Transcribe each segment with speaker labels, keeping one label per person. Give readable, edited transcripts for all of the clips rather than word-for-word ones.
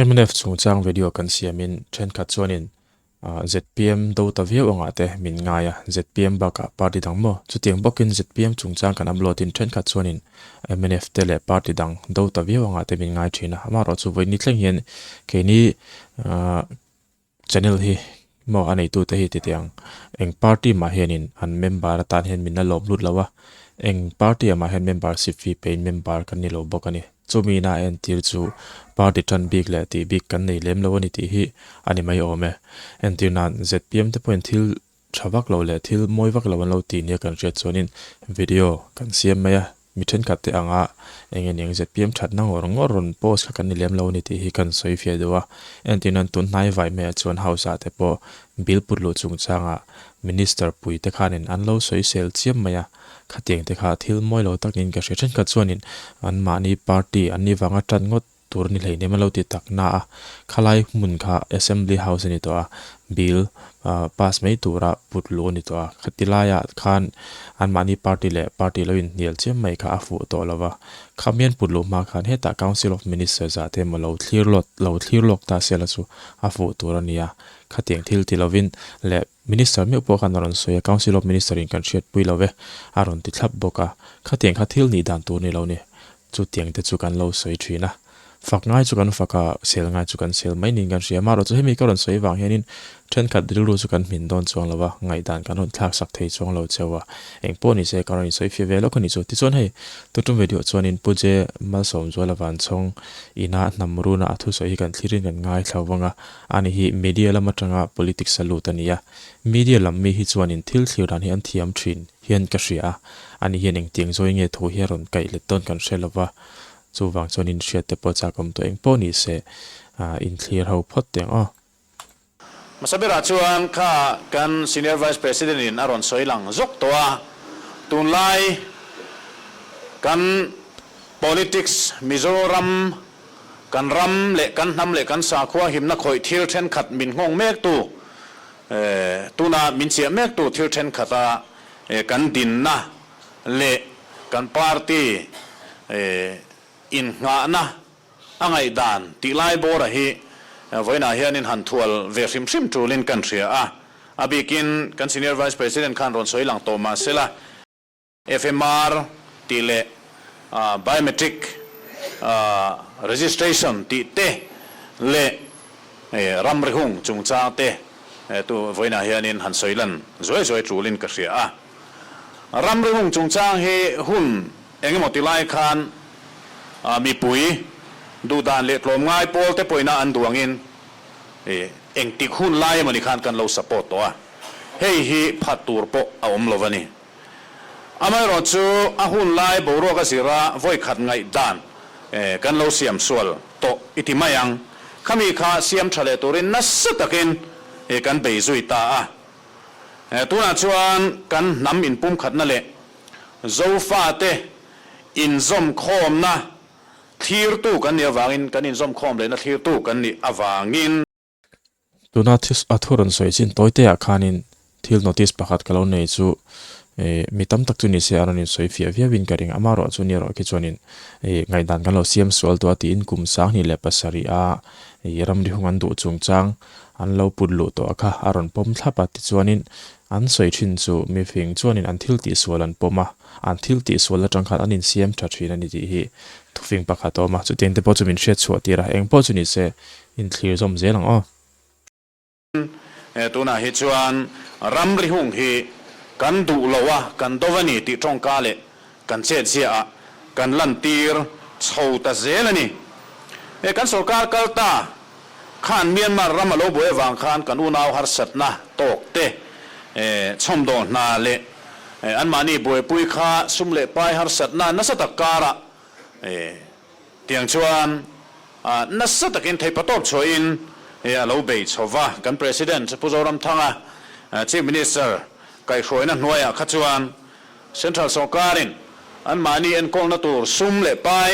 Speaker 1: Mnf chungchang video kan siamin thenkhat chuanin zpm do ta viau angah te min ngai a, zpm bakah party dang maw? Chutiang bawkin zpm chungchang kan upload in thenkhat chuanin mnf te leh party dang do ta viau angah te min ngai thin a, amaherawhchu vawiin ni thleng hian keini Channel hi maw a neitute hi titi ang. Eng party mah hianin an member atan hian min la lawm lut lo a, eng party ah mah hian membership fee peiin member kan ni lo bawk a ni. Chumi ina a entir chu party tan bik leh tih bik kan nei lem lo a ni tih hi a ni mai awm e. Entir nan zpm te pawhin thil tha vak lo leh thil mawi vak lo an lo ti nia kan hriat chuanin video kan siam mai a, mi thenkhat te anga eng nge niang zpm thatna ngawr ngawr rawn post kha kan ni lem lo a ni tih hi kan sawi fiah deuh a, entir nan tun hnai vai maiah chuan house ah te pawh bill put luh chungchangah minister pui te khanin an lo sawi sel chiam mai a, khatiang te kha thil mawi lo takin ka hria thenkhat chuanin anmahni party an nih vanga tan ngawt Tur ni hleinem a lo ti tak na a, khalai hmun kha Assembly House a ni tawh a, bill pass mai tura put luh a ni tawh a, khati laiah khan anmahni party leh party lo inhnial chiam mai kha a fuh tawh lo va, khamian put luh hma khan hetah Council of Ministers ah te emaw lo thlir lawt lo thlir lawk ta se la chu a fuh tur a ni a, khatiang thil ti lovin leh Minister meuh pawh khan a rawn sawi a, Council of Minister in kan hriatpui lo ve a rawn ti thlap bawk a, khatiang kha thil nih dan tur ni lo ni. Chutiang te chu kan lo sawi thin a, fak ngai chu kan fak a, sel ngai chu kan sel mai niin kan hria. Amaherawh chu hemi ka rawn sawi vang hianin thenkhat rilru chu kan hmin dawn chuang lo va, ngaihdan kan rawn thlak sak thei chuang lo cheu a. Eng pawh ni se ka rawn insawi fiah ve lawk a ni chu. Tichuan hei, tutum video chuanin Pu Je Malsawmzuala Vanchhawng ina hnam runa a thusawi hi kan thlirin kan ngaithla vang a, ani hi media lam atanga politics a lut a ni a. Media lam mi hi chuanin thil thlir dan hi an thiam thin. Hian ka hria a, ani hian engtiang zawi nge thu hi a rawn kaih let dawn kan hre lova, chuvang chuan in hriat te pawh chak awm tawh eng pawh ni se, in thlir ho phawt teh ang aw.
Speaker 2: Hmasa berah chuan kha kan Senior Vice President in a rawn sawi lang zawk tawh a, tunlai kan politics Mizoram kan ram leh kan hnam leh kan sakhua himna khawih thil thenkhat min nghawng mek tu Tuna min chiah mektu thil thenkhat-a kan dinna leh kan party innghahna a ngaihdan tih lai bawra hi vawiinah hianin han thual ve hrim hrim tulin kan hria a. A bikin kan Senior Vice President khan rawn sawi lang tawh mah sela, FMR tih leh Biometric Registration tih te leh ramri hung chungchang te tu vawiinah hianin han sawi lan zuai zuai tulin ka hria a. Ramri hung chungchang hi hun engemaw ti lai khan mipui duhdan leh tlawmngai pawl te pawhina an duangin engtik hun lai emawni khan kan lo support tawh a, hei hi phat tur pawh a awm lo a ni. Amaherawh chu a hun lai boruak a zira vawi khat ngaih dan kan lo siam sual tawh i ti mai ang. Khami kha siam tha leh turin nasa takin kan bei zui ta a. Tunah chuan kan hnam inpumkhatna leh Zofate inzawmkhawmna thlirtu kan nih avangin kan inzawmkhawm lehna thlirtu kan nih avangin.
Speaker 1: Tuna a thu rawn sawi chin tawi te ah khanin thil notice pakhat ka lo nei chu ih mi tam tak chu ni se a rawn insawi fiah viau in ka ring a, amaherawh chu ni erawh khi chuanin ih ngaihdan kan lo siam sual tawh a tiin kum 2007 a ih ramri hung an duh chungchang an lo put luh tawh a kha a rawn pawm thlap a, tichuanin an sawi thin chu mifing chuanin an thil tihsual an pawm a, an thil tihsual atang khan an insiam tha thin a ni tih hi thufing pakhat a awm a, chutiang te pawh chu min hriat chhuah tir a, engpawh chu ni se Inthlir zawm zel ang aw.
Speaker 2: Tunah hi chuan ramri hung hi kan duh lo a, kan do a ni tih tawngka leh kan chetziah ah kan lantir chho ta zel a ni. Kan sorkar kal ta khan Myanmar ram a lo buai avang khan kan unau harsatna tawk te chhawmdawh hna leh anmahni buaipui kha sum leh pai harsatna nasa tak karah Tiang chuan nasa takin theihpatawp chhuahin a lo bei chho va. Kan President Pu Zoramthanga, Chief Minister kaihhruaina hnuaiah kha chuan Central sawrkarin anmahni enkawlna tur sum leh pai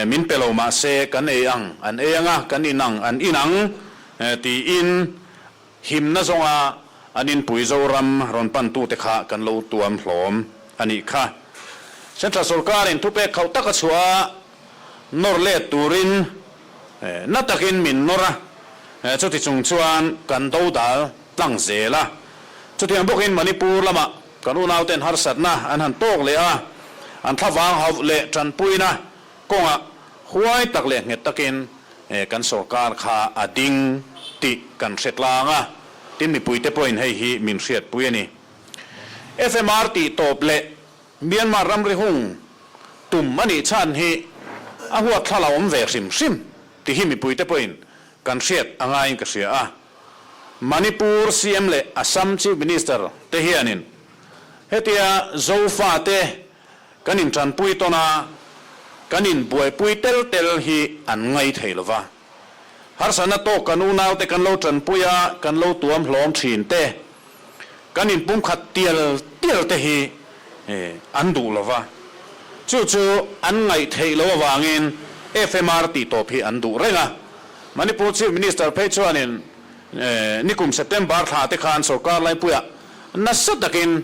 Speaker 2: min pe lo mah se kan ei ang an ei ang a, kan in ang an in ang tiin himna zawnga an inpui Zoram rawn pantute kha kan lo tuam hlawm a nih kha. Central sawrkarin thupek khauh taka chhuah a nawr let turin Na takin min nawr a, chuti chung chuan kan do dal tlang zel a. Chutiang bawkin Manipur lamah kan unauten harsatna an han tawk leh a, an thlavang hauh leh tanpuina kawngah huai tak leh nghet takin kan sorkar kha a ding tih kan hre tlang a, tin mipuite pawhin hei hi min hriatpui a ni. FMR tih tawp leh Myanmar ramri hung tum a nih chhan hi a huat thla la awm ve hrim hrim tih hi mipuite pawhin kan hriat a ngaiin ka hria a. Manipur CM leh Assam Chief Minister te hianin hetia Zofate kan intanpui tawn a, kan inbuaipui tel tel hi an ngai thei lo va. Harsatna tawk kan unaute kan lo tanpui a, kan lo tuam hlawm thin te, kan inpumkhat tial tial te hi an duh lo va. Chu chu an ngaih theih loh avangin FMR tih tawp hi an duh reng a. Manipur Chief Minister phei chuanin nikum September thla te khan sorkar laipuiah nasa takin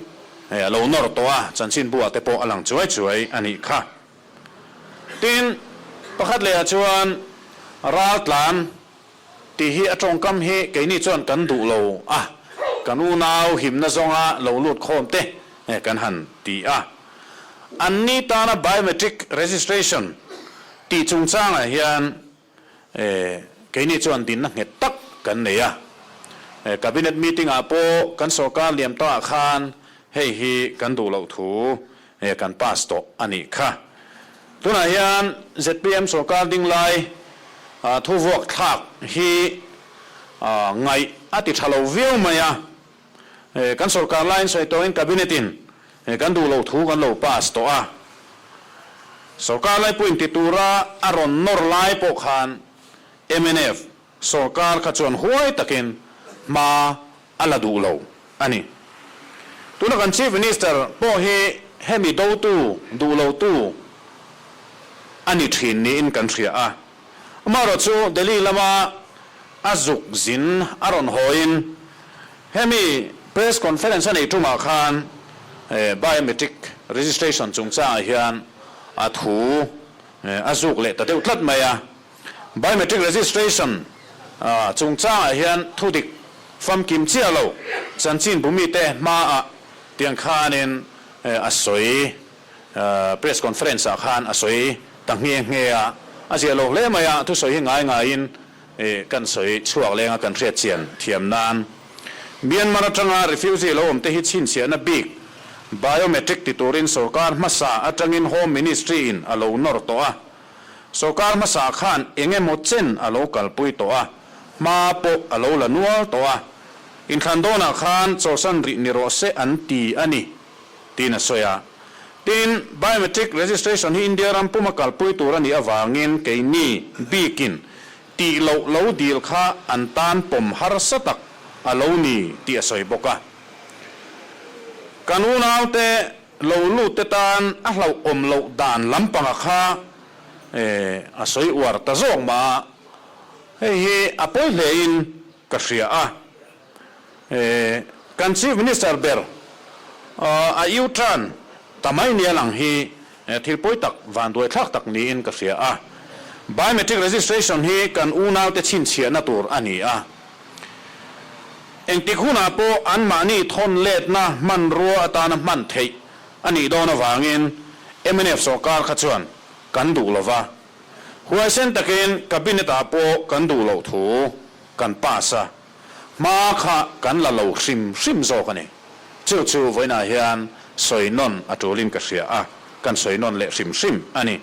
Speaker 2: a lo nawr tawh a, chanchinbu-ah te pawh a lang chuai chuai a nih kha. Tin, pakhat lehah chuan raltlan tih hi a tawngkam hi keini chuan kan duh lo a, kan unau himna zawnga lo lut khawm te kan han ti a. Anni tana biometric registration tih chungchangah hian keini chuan dinna nghet tak kan nei a. Cabinet meeting-ah pawh kan sorkar liam takah khan hei hi kan duh loh thu kan pass tawh a nih kha. Tunah hian zpm sorkar ding lai thu vuak thlak hi ngaih a ti tha lo viau mai a. Kan sorkar laiin sawi tawhin Cabinet in kan duh loh thu kan lo pass tawh a. Sorkar lai pawhin ti tura a rawn nawr lai pawh khan mnf sorkar kha chuan huai takin hma a la duh lo a ni. Tuna kan Chief Minister pawh hi hemi dotu, duh lotu a ni thin niin kan hria a. Amaherawhchu Delhi lama a zuk zin a rawn hawiin hemi press conference a neih tumah khan biometric registration chungchangah hian a thu a zuk leh ta deuh tlat mai a. Biometric registration chungchangah hian thudik famkim chiah lo chanchin bumite hmaah tiang khanin a sawi, press conference ah khan a sawi ta nghe nghe a, a ziah lo hle mai a, thusawi hi ngai ngaiin kan sawi chhuak leng a kan hriat chian thiam nan. Myanmar atanga refugee lo awmte hi chhinchhiahna bik biometric ti turin sorkar hmasa atangin Home Ministry in a lo nawr tawh a. Sorkar hmasa khan eng emaw chen a lo kalpui tawh a, hma pawh a lo la nual tawh a. Inthlan dawnah khan chawlhsan rih ni rawh se an ti a ni, tiin a sawi a. Tin, biometric registration hi India ram puma kalpui tur a nih avangin keini bikin tih loh lo dil kha an tan pawm harsa tak a lo ni tih a sawi bawk a. Kan unaute Lo lut te tan a hlauhawm loh dan lampanga kha a sawi uar ta zawk mah a, hei hi a pawi hle in ka hria a. Kan Chief Minister ber a U-turn ta mai nia lang hi thil pawi tak vanduai thlak tak niin ka hria a. Biometric registration hi kan unaute chhinchhiahna tur a ni a. Engtik hunah pawh anmahni thawn letna hmanrua atana hman theih a nih dawn avangin mnf sawrkar kha chuan kan duh lo va. Huaisen takin Cabinet-ah pawh kan duh loh thu kan pass a, hma kha kan la lo hrim hrim zawk a ni. Chu chu vawiinah hian sawi nawn a tulin ka hria a, kan sawi nawn leh hrim hrim a ni.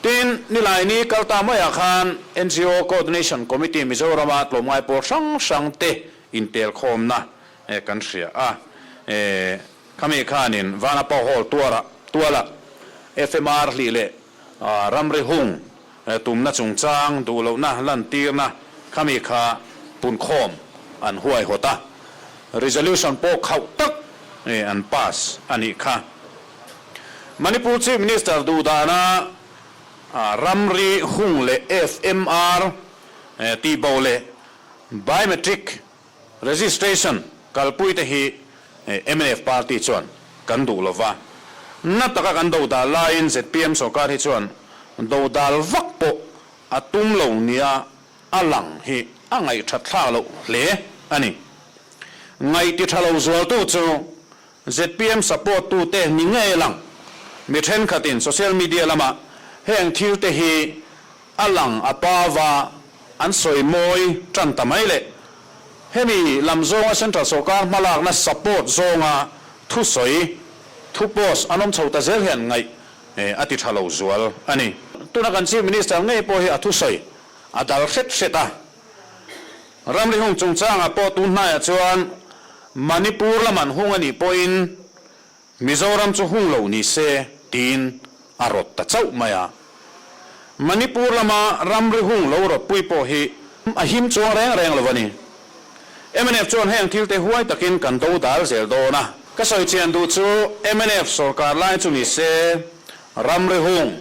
Speaker 2: Tin, Nilaini kal ta maiah khan NGO Coordination Committee Mizorama tlawmngai pawl hrang hrang te intelkhawmna kan hria a. Khami khanin Vanapa Hall tuarah tualah FMR hlih leh ramri hung tumna chungchang duhlohna lantirna khami kha punkhawm an huaihawt a. Resolution pawh khauh tak an pass a nih kha. Manipur Chief Minister duhdana ramri hung leh FMR tihbo leh Biometric Registration kalpui te hi mnf party chuan kan duh lova, na taka kan dodal laiin zpm sorkar hi chuan dodal vak pawh. a tum lo nia a lang hi a ngaihthat thlak loh hle a ni. Ngaih ti tha lo zualtu chu zpm support tute ni ngei lang mi thenkhatin social media lamah heng thil te hi a lang a pava an sawi mawi tan ta mai leh hemi lam zawnga central sorkar hmalakna support zawnga thusawi thu post an awm chho ta zel hian ngaih a ti tha lo zual a ni. Tuna kan Chief Minister ngei pawh hi a thusawi a dal hret hret a. Ramri hung chungchangah pawh tun hnaiah chuan Manipur lam an hung a nih pawhin Mizoram chu hung lo ni se tiin a rawt ta chauh mai a. Manipur lama ramri hung lo rawtpui pawh hi a him chuang reng reng lo a ni. Mnf chuan heng thil te huai takin kan do dal zel dawn a. Ka sawi chian duh chu mnf sorkar lai chu ni se ramri hung,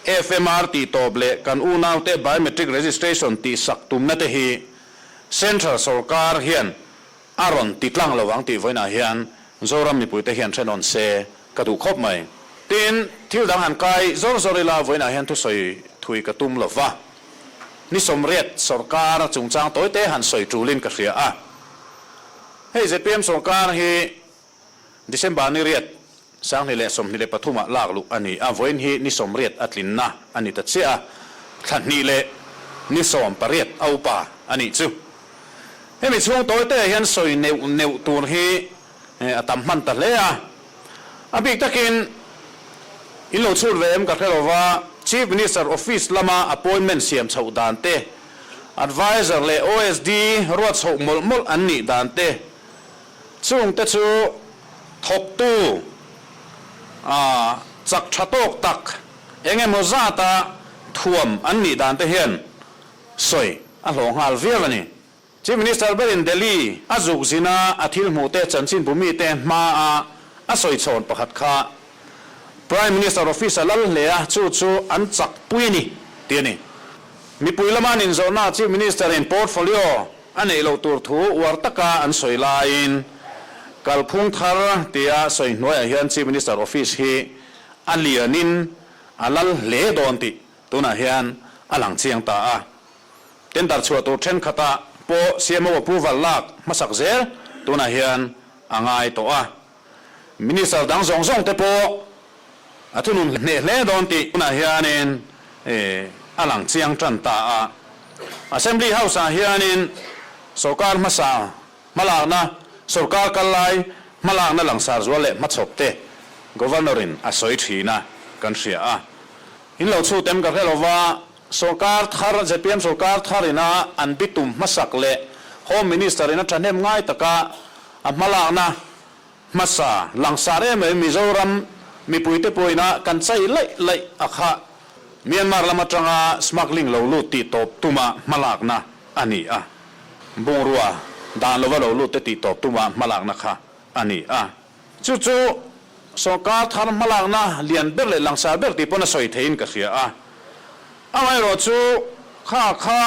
Speaker 2: FMR tih tawp leh kan unaute biometric registration tih sak tumna te hi central sorkar hian a rawn ti tlang lo ang tih vawiinah hian Zoram mipuite hian hrenawn se ka duh khawp mai. Tin, thil dang han kai zawr zawr ila vawiinah hian thusawi thui ka tum lo va, ni 80 sorkar chungchang tawite han sawi tulin ka hria a. Hei zpm sorkar hi December ni riat 2023 ah lak luh a ni a, vawiin hi ni 80 a tlinna a ni ta chiah a, thla hnih leh ni 18 a upa a nih chu. Hemi chhung tawite hian sawi neuh neuh tur hi a tam hman ta hle a, a bik takin in lo chhut ve em ka hre lova, Chief Minister Office lama appointment siam chhoh dan te, Adviser leh OSD ruat chhoh mawlh mawlh an nih dan te, Chungte chu thawktu chak tha tawk tak eng emaw zata thuam an nih dan te hian sawi a hlawh nghal viau a ni. Chief Minister berin Delhi a zuk zina a thil hmuh te chanchinbu mite hmaa a sawi chhawn pakhat kha Prime Minister Office a lal hle a, chu chu an chak pui a ni tih a ni. Mipui lama an inzawhna Chief Minister in portfolio A neih loh tur thu uar taka an sawi laiin kalphung thar tia sawi hnuaiah hian Chief Minister Office hi a lianin a lal hle dawn tih tunah hian a lang chiang ta a. Tender chhuah tur thenkhatah pawh CMO approval lak hmasak zel tunah hian a ngai tawh a. Minister dang zawng zawng te pawh a thunun hneh hle dawn tih tunah hianin a lang chiang tan ta a. Assembly House ah hianin sorkar hmasa hmalakna, sorkar kal lai hmalakna langsar zual leh hmachhawp te Governor in a sawi thin a kan hria a. In lo chhut em ka hre lova, sorkar thar, zpm sorkar thar ina an bitum hmasak leh Home Minister in a thahnem ngai taka a hmalakna Hmasa, langsar em em Mizoram mipuite pawhina kan chai laih laih a kha Myanmar lam atanga smuggling lo lut tih tawp tuma hmalakna a ni a. Bungrua dan lova lo lut te tih tawp tuma hmalakna kha a ni a. Chu chu sorkar thar hmalakna lian ber leh langsar ber tih pawn a sawi theiin ka hria a. Amaherawh chu kha kha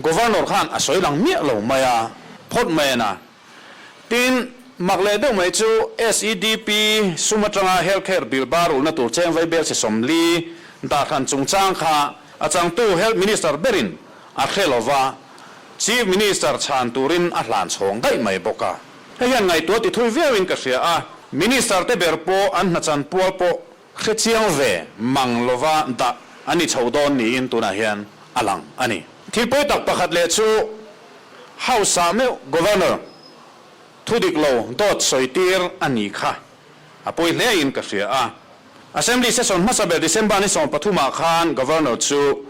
Speaker 2: Governor khan a sawi lang miah lo mai a, phawt mai a na. Tin, mak leh deuh mai chu SEDP sum atanga health care bill bar ulna tur cheng vai bel che 40 dahhran chungchang kha a changtu Health Minister berin a hre lova, Chief Minister chhan turin a hlan chhawng daih mai bawk a. Hei hian ngaihtuah ti thui viauin ka hria a, Minister te ber pawh an hnachan pual pawh hre chiang ve mang lova dah a ni chho dawn niin tunah hian a lang a ni. Thil pawi tak pakhat leh chu House ah meuh Governor thu dik lo dawt sawi tir a ni kha a pawi hle in ka hria a. Assembly session hmasa ber December ni 13 ah khan Governor chu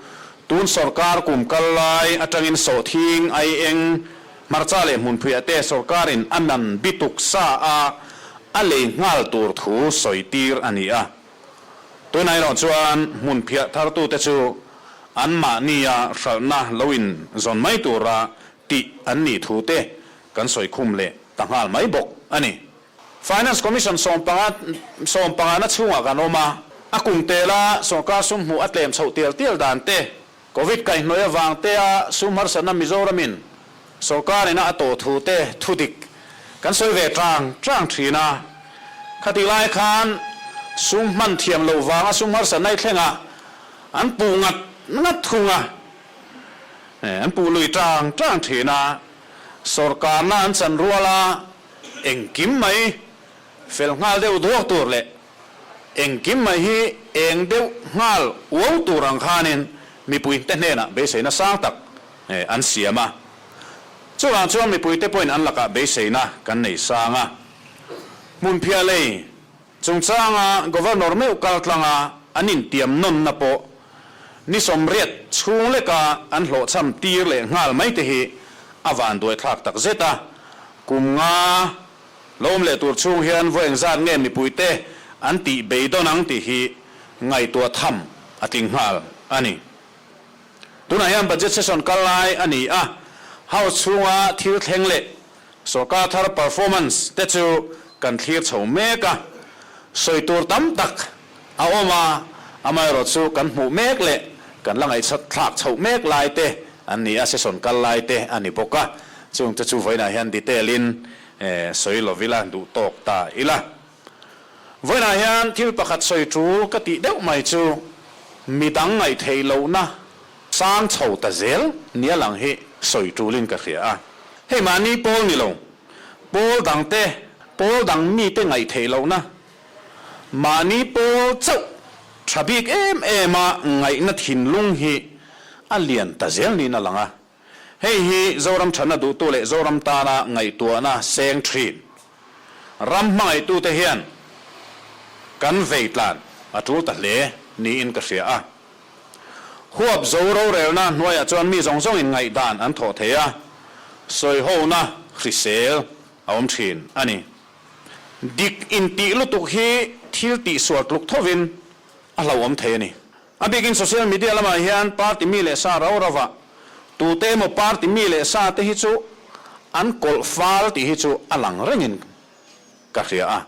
Speaker 2: tun sorkar kum kal lai atangin sawhthing, aieng, hmarcha leh hmunphuiah te sorkar in a man bituk sa a a lei nghal tur thu sawi tir a ni a. Tunah erawh chuan hmunphiah thartute chu anmahnia hralhna lo in zawn mai tura tih an nih thu te kan sawi khum leh ta nghal mai bawk a ni. Finance Commission 15 15 na chhungah kan awm a, a kum tela sorkar sum hmuh a tlem chhoh tial tial dan te, Covid kaihhnawih avang tea sum harsatna Mizoramin sorkar ina a tawh thu te thudik kan sawi ve tang tang thin a. Khatih lai khan sum hman thiam loh vanga sum harsatna i thlengah an puh ngat. ngat thung a, an puh lui tang tang thin a, sawrkarna an chan rual a, engkim mai fel nghal deuh duak tur leh engkim mai hi eng deuh nghal uau tur ang khanin mipuite hnenah beiseina sang tak an siam a. Chuvang chuan mipuite pawhin an lakah beiseina kan nei sang a. Hmunphiah lei chungchanga Governor meuh kal tlanga an intiam nawnna pawh ni 80 chhung leka an hlawhchham tir leh nghal mai te hi a vanduaithlak tak zet a. Kum nga lo awm leh tur chhung hian vawi engzat nge mipuite an tih beidawn ang tih hi ngaihtuah tham a tling nghal a ni. Tunah hian budget session kal lai a ni a, House chhunga thil thleng leh sorkar thar performance te chu kan thlir chho mek a, sawi tur tam tak a awm a, amaherawh chu kan hmuh mek leh kan la ngaihchat thlak chhoh mek lai te an ni a, session kal lai te a ni bawk a, chung te chu vawiinah hian detail in sawi lo ila duh tawk ta ila. Vawiinah hian thil pakhat sawi tul ka tih deuh mai chu midang ngaihtheih lohna sang chho ta zel nia lang hi sawi tulin ka hria a. Hei mahni pawl ni lo, pawl dangte, pawl dang mite ngaihtheih lohna, mahni pawl chauh tha bik em em a ngaihna thinlung hi a lian ta zel niin a lang a. Hei hi Zoram thana duhtu leh Zoram tana ngaihtuahna seng thin ram hmangaihtute hian kan vei tlan a tul ta hle niin ka hria a. Huap zo rorelna hnuaiah chuan mi zawng zawngin ngaihdan an thawh thei a, sawihona hrisel a awm thin a ni. Dik intih lutuk hi thil tihsual tluk thovin a hlauhawm thei a ni. A bikin social media lamah hian party mi leh sa rau rauva tute emaw party mi leh sa te hi chu an kawlh fal tih hi chu a lang rengin ka hria a.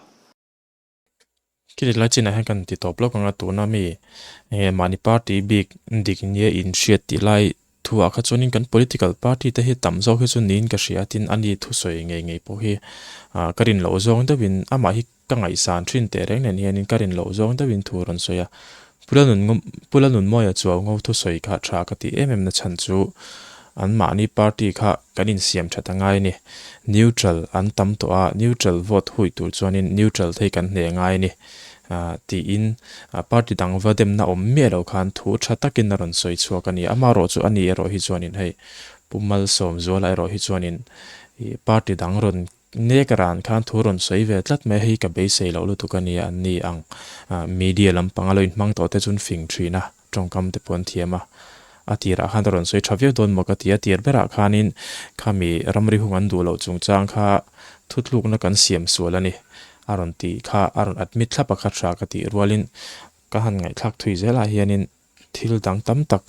Speaker 1: Khiti lai chinah hian kan ti tawp lawk ang a, tuna mi enge mahni party bik dik nia inhriat tih lai thuah kha chuanin kan political party te hi tam zawk hi chu niin ka hria a, tin ani thusawi ngei ngei pawh hi ka rin loh zawng deuhin amah hi Ka ngaihsan thin teh reng nen hianin ka rin loh zawng deuhin thu rawn sawi a, Pu Lalnunmawia chuau ngo thusawi kha tha ka tih em em na chhan chu anmahni party kha kan insiam that a ngai a ni. Neutral an tam tawh a, neutral vote hui tur chuanin neutral thei kan hneh ngai a ni tiin party dang va demna awm miah lo khan thu tha takin a rawn sawi chhuak a ni. Amaherawh chu ani erawh hi chuanin hei Pu Malsawmzuala erawh hi chuanin party dang rawn Nek ran khan thu rawn sawi ve tlat mai hei ka beisei loh lutuk a nia an ni ang. Media lampang a lo inhmang tawh te chuan fing thin a, tawngkam te pawh an thiam a. A tirah khan a rawn sawi tha viau dawn maw ka ti a, tir berah khanin khami ramri hung an duh loh chungchang kha thutlukna kan siam sual a ni a rawn tih kha a rawn admit thlap a kha tha ka tih rualin ka han ngaihthlak thui zelah hianin thil dang tam tak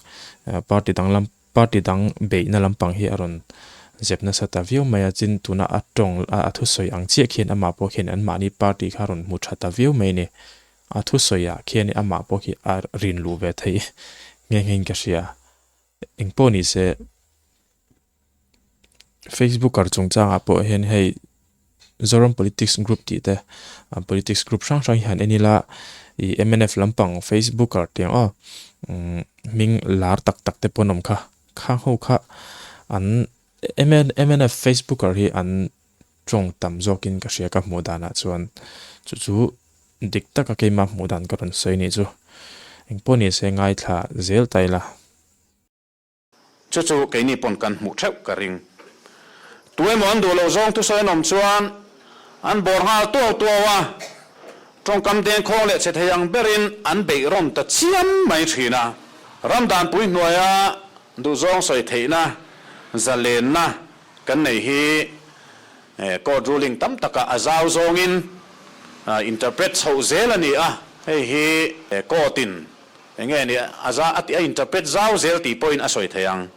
Speaker 1: party dang lam Party dang beihna lampang hi a rawn zep nasa ta viau mai a, chin tuna a tawng a thusawi ang chiah khian amah pawh khian anmahni party kha a rawn hmu tha ta viau mai a ni. A thusawiah khian amah pawh khi a rin luh ve thei nghe nghe in ka hria. Engpawh ni se Facebooker chungchangah pawh hian hei Zoram Politics Group tih te politics group hrang hrang hi han en ila ih mnf lampang Facebooker tih ang aw hming lar tak tak te pawh an awm kha khang ho kha an mnf Facebooker hi an tawng tam zawkin ka hria ka hmuh danah chuan chu chu dik taka keimah hmuh dan ka rawn sawi anih chu engpawh ni se ngaithla zel ta ila.
Speaker 2: Chu chu keini pawn kan hmuh theuh ka ring. Tu emaw an duh loh zawng thusawi an awm chuan an bawr nghal tuau tuau a, tawngkam dengkhawng leh che thei ang berin an beih rawn ta chiam mai thin a. Ram danpui hnuaia duhzawng sawi theihna, zalenna kan nei hi court ruling tam takah a zau zawngin interpret chhoh zel a ni a, hei hi court-in Enge ni a za a tih a interpret zau zel tih pawhin a sawi thei ang.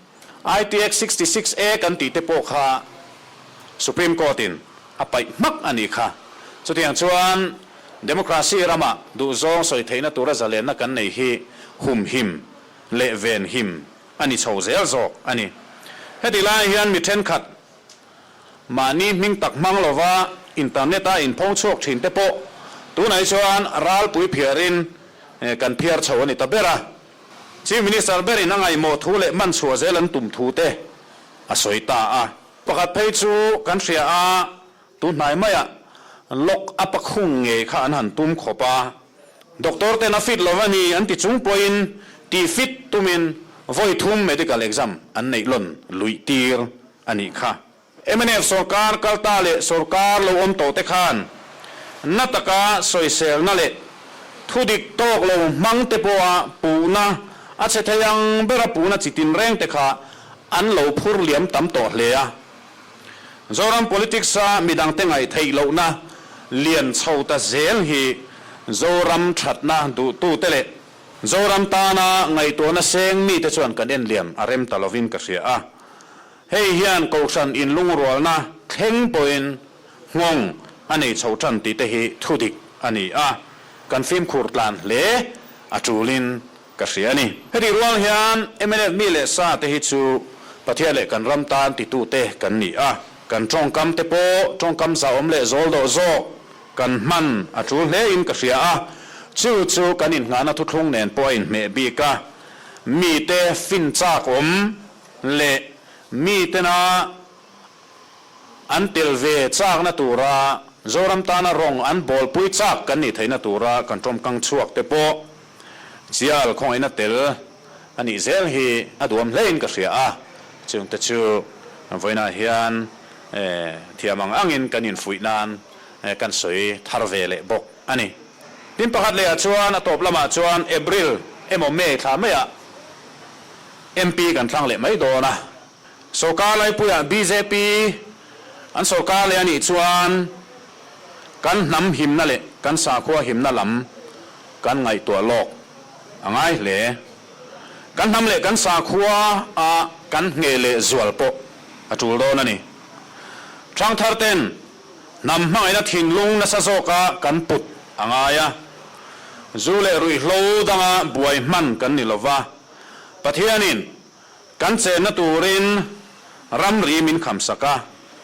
Speaker 2: ITX 66 A kan tih te pawh kha Supreme Court in a paih hmak a nih kha. Chutiang chuan Democracy ramah duhzawng sawi theihna tura zalenna kan nei hi humhim leh venhim a ni chho zel zawk a ni. Heti lai hian mi thenkhat Mahni hming tak hmang lova internet a inphawng chhuak thin te pawh tunah hi chuan ralpui phiarin kan phiar chho a ni ta ber a. Chief Minister berin a ngaihmawh thu leh man chhuah zel an tum thu te a sawi ta a. Pakhat phei chu kan hria a, tunhnai maiah lock up a khung ngei kha an han tum khawp a. Doctor ten a fit lo a ni an ti chung pawhin tih fit tumin vawi thum medical exam an neih lawn luih tir a nih kha. Mnf sorkar kalta leh sorkar lo awm tawh te khan na taka sawiselna leh thudik tawk lo hmang te pawha puhna a chhe thei ang bera puhna chi tinreng te kha an lo phur liam tam tawh hle a. Zoram politics-a midangte ngaih theih lohna lian chho ta zel hi Zoram thatna duhtute leh Zoram tana ngaihtuahna seng mite chuan kan en liam a rem ta lovin ka hria a. Hei hian Kohhran inlungrualna thleng pawhin nghawng a nei chho tan tih te hi thudik a ni a, kan fimkhur tlan hle a tulin ka hria a ni. Heti rual hian mnf mi leh sa te hi chu Pathian leh kan ram tan titute kan ni a, kan tawngkam te pawh tawngkam zahawm leh zawl dawh zawk kan hman a tul hle in ka hria a, chu chu kan inngahna thuthlung nen pawh a inhmeh bik a, mite fin chak awm leh mitena an tel ve chakna tura Zoram tana rawng an bawlpui chak kan nih theihna tura kan tawmkang chhuak te pawh chial khawngaihna tel a nih zel hi a duam hlein ka hria a, chungte chu vawiinah hian thiam ang angin kan infuih nan kan sawi thar ve leh bawk a ni. Tin pakhat lehah chuan a tawp lamah chuan April emaw May thla maiah, MP kan thlang leh mai dawn a, sorkar laipuiah bjp an sorkar leh a nih chuan kan hnam himna leh kan sakhua himna lam kan ngaihtuah lawk a ngai hle. Kan hnam leh kan sakhua a kan ngheh leh zual pawh a tul dawn a ni. Thangthar ten hnam hmangaihna thinlung nasa zawka kan put a ngai a, zu leh ruihhlo danga buai hman kan ni lova, Pathianin kan chenna turin ramri min khamsak a,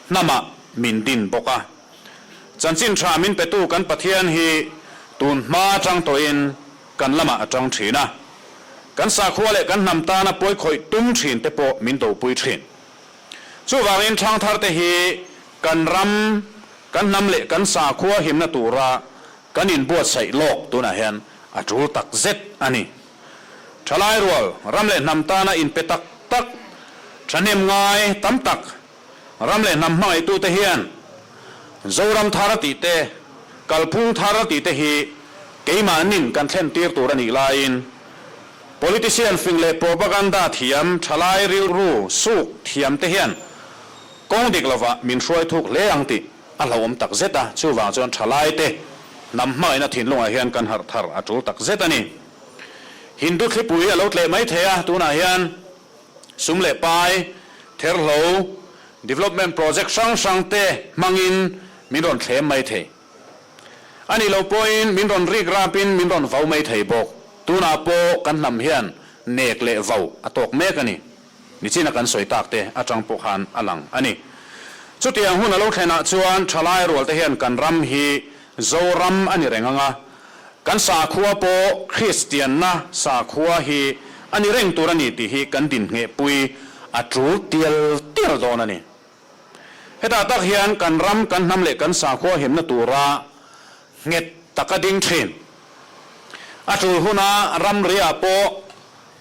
Speaker 2: hnamah min din bawk a. Chanchin tha min petu kan Pathian hi tun hma atang tawhin kan lamah a tang thin a. Kan sakhua leh kan hnam tana pawikhawih tum thin te pawh min dopui thin. Chuvangin thangthar te hi kan ram, kan hnam leh kan sakhua himna tura kan inbuatsaih lawk tunah hian a tul tak zet a ni. Thalai rual, ram leh hnam tana inpe tak tak, thahnem ngai tam tak ram leh hnam hmangaihtute hian Zoram thar tih te, kalphung thar tih te hi keimahnin kan thlen tir tur a nih laiin politician fing leh propaganda thiam thalai rilru suk thiam te hian kawng dik lovah min hruai thuk hle ang tih a hlauhawm tak zet a, chuvang chuan thalaite hnam hmangaihna thinlungah hian kan harh thar a tul tak zet a ni. Hindu thlipui a lo tleh mai thei a, tunah hian sum leh pai, therhlo, development project hrang hrang te hmangin min rawn thlem mai thei. A nih loh pawhin min rawn rik rapin min rawn vau mai thei bawk. Tunah pawh kan hnam hian nek leh vau a tawk mek a ni. Nichina kan sawi tak te atang pawh khan a lang a ni. Chutiang hun a lo thlenah chuan thalai rual te hian kan ram hi Zoram a ni reng ang a, kan sakhua pawh Kristianna sakhua hi a ni reng tur a ni tih hi kan dinhnghehpui a tul tial tial dawn a ni. Hetah tak hian kan ram, kan hnam leh kan sakhua himna tura nghet taka ding thin. A tul huna ramriah pawh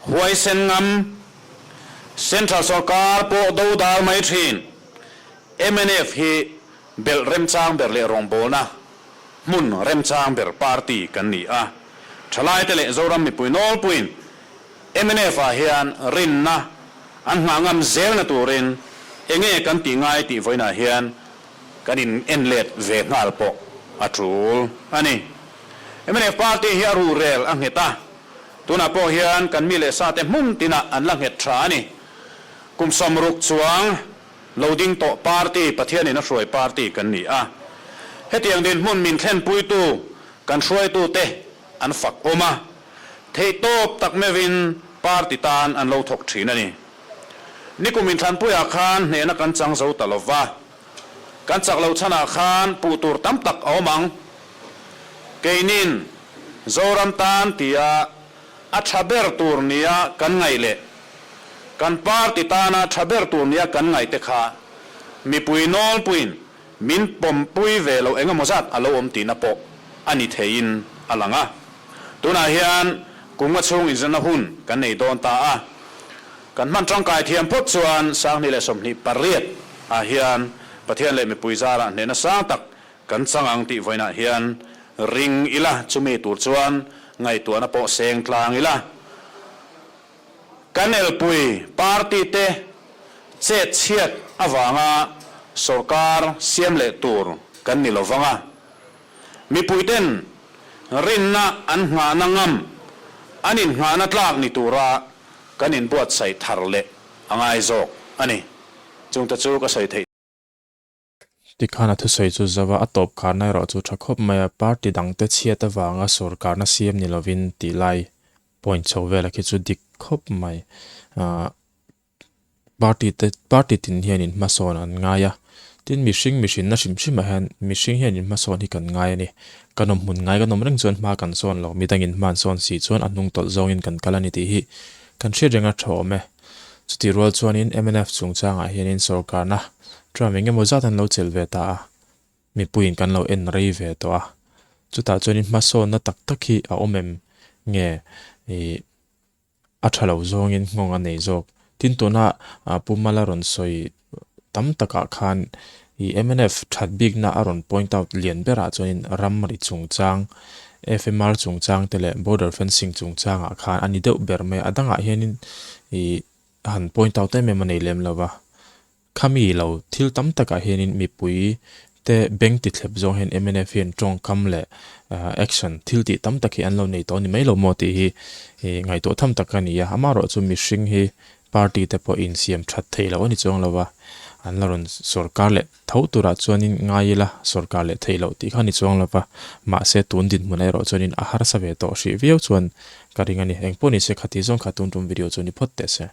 Speaker 2: Huaisen ngam, Central sorkar pawh do dal mai thin. Mnf hi belh remchang ber leh rawngbawlna hmun remchang ber party kan ni a. Thalaite leh Zoram mipui nawlpuiin mnf ah hian rinna an nghah ngam zelna turin enge kan tih ngai tih vawiinah hian kan in en let ve nghal pawh a tul a ni. Mnf party hi a ruhrel a nghet a. Tunah pawh hian kan mi leh sate hmun tinah an la nghet tha a ni. Kum 60 chuang lo ding tawh party, Pathianin a hruai party kan ni a. Hetiang dinhmun min thlenpuitu kan hruaitute an fak awm a, theihtawp tak meuhin party tan an lo thawk thin a ni. Nikum inthlanpuiah khan hnehna kan chang zo ta lova, kan chak loh chhanah khan puh tur tam tak a awm ang. Keinin Zoram tan tia a tha ber tur nia kan ngaih leh kan party tana tha ber tur nia kan ngaih te kha mipui nawlpuiin min pawmpui ve loh engemaw zat a lo awm tihna pawh a ni theiin a lang a. Tunah hian kum nga chhung inzirna hun kan nei dawn ta a, kan hman tangkai thiam phawt chuan 2028 ah hian Pathian leh mipui zarah hnehna sang tak kan chang ang tih vawiinah hian ring ila, chumi tur chuan ngaihtuahna pawh seng tlang ila. Kan elpui party te chet chhiat avanga sorkar siam leh tur kan ni lo vang a, mipuiten rinna an nghahna ngam, an innghahna tlak ni tura kan inbuatsaih thar leh a ngai zawk a ni. Chungte chu ka sawi theih.
Speaker 1: Tikhan a thusawi chu zova a tawp kharna erawh chu tha khawp mai a, party dangte chhiat avanga sorkarna siam ni lovin tih lai point chho vela khi chu dik khawp mai. Ahh party te party tin hianin hmasawn an ngai a, tin mihring mihrinna hrim hrimah hian mihring hianin hmasawn hi kan ngai a ni. Kan awm hmun ngai kan awm reng chuan hma kan sawn lo, midangin hma an sawn si chuan a hnung tawlh zawngin kan kal a ni tih hi kan hriat reng a tha awm e. Chutih rual chuanin mnf chungchangah hianin sorkarna term eng emaw zat an lo chelh ve ta a, mipuiin kan lo en rei ve tawh a. Chutah chuanin hmasawnna tak tak hi a awm em nge ih a tha lo zawngin nghawng a nei zawk. Tin tuna Pu Mala rawn sawi tam takah khan ih mnf that bikna a rawn point out lian berah chuanin ramri chungchang, FMR chungchang te leh border fencing chungchangah khan a ni deuh ber mai a, a dangah hianin ih han point out em em a nei lem lo va. Khami lo thil tam takah hianin mipui te beng ti thlep zawng hian mnf hian tawngkam leh action thil tih tam tak hi an lo nei tawh a ni mai lo maw tih hi ih ngaihtuah tham tak a ni a. Amaherawh chu mihring hi party te pawh insiam that theih loh a ni chuang lo va, an la rawn sorkar leh tho turah chuanin ngai ila sorkar leh theih loh tih kha a ni chuang lo va, mahse tun dinhmunah erawh chuanin a harsa ve tawh hrih viau chuan ka ring a ni. Engpawh nise khati zawng kha tun tum video chu ni phawt teh se.